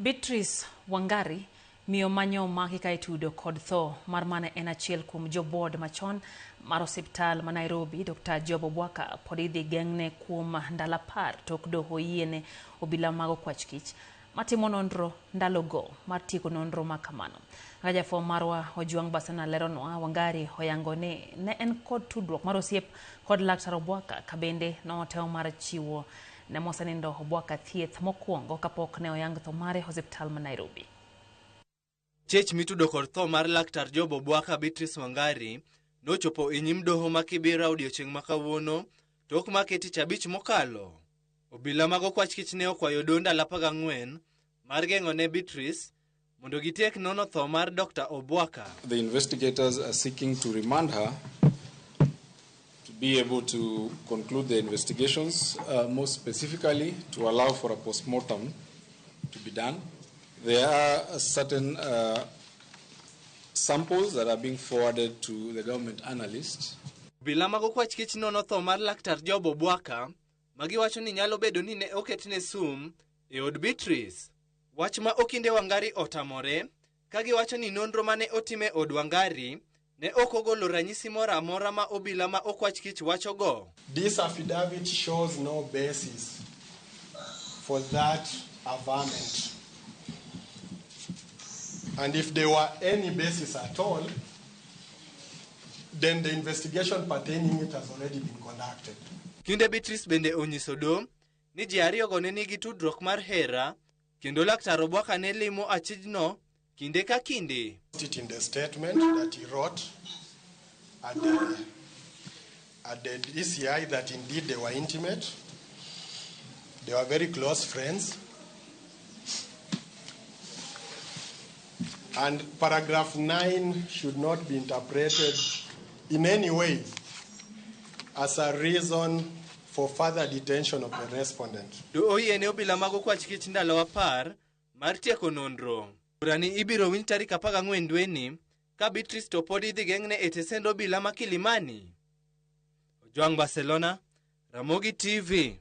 Beatrice Wangari, miyo manyo omaki ka itudo kod tho mar mane en achiel kuom jo board machon mar osiptal ma Nairobi, Dr. Job Obwaka, pod idhi geng'ne kuom ndalo 10 tok doho oyiene obila mag okwach kich matimo nonro ndalogo mar tieko nonro ma kamano. Kaka jafwambo marwa Ojwang' Basana leronwa, Wangari oyango ni ne en kod tudruok mar osiep kod Laktar Obwaka ka bende notemo mar chiwo ne mosenindo Obwaka thieth mokwongo kapok ne oyang tho mare e osiptal ma Nairobi. Chech mitudo kod tho mar Laktar Job Obwaka Beatrice Wangari nochopo e nyim doho ma Kibera odiochieng' ma kawuono tok make tich abich mokalo. Obila mag okwach kich ne okwayo doho ndalo 14 mar geng'o ne Beatrice mondo gitiek nono tho mar Dr. Obwaka. The investigators are seeking to remand her to be able to conclude the investigations, more specifically to allow for a postmortem to be done. There are certain samples that are being forwarded to the government analyst. Obila mag okwach kich nono tho mar Laktar Job Obwaka ma giwacho ni nyalo bedo ni ne oketne sum e od Beatrice. Wach ma okinde Wangari otamore ka giwacho ni nonro mane otim e od Wangari ne ok ogolo ranyisi moro amora ma obila ma okwach kich wachogo. This affidavit shows no basis for that averment. And if there were any basis at all, then the investigation pertaining it has already been conducted. Kinde Beatrice bende onyiso do ni ji ariyogo ne nigi tudruok mar hera kendo Laktar Obwaka ne limo achijno kinde ka kinde. It in the statement that he wrote at the DCI that indeed they were intimate, they were very close friends. And paragraph 9 should not be interpreted in any way as a reason for further detention of the respondent. Do oyiene obila mag okwach kich ndalo 10 mar tieko nonro. Burani ibiro winj tarik 14 dweni ka Beatrice to pod idhi geng'ne e tesend obila ma Kilimani. Ojwang' Barcelona, Ramogi TV.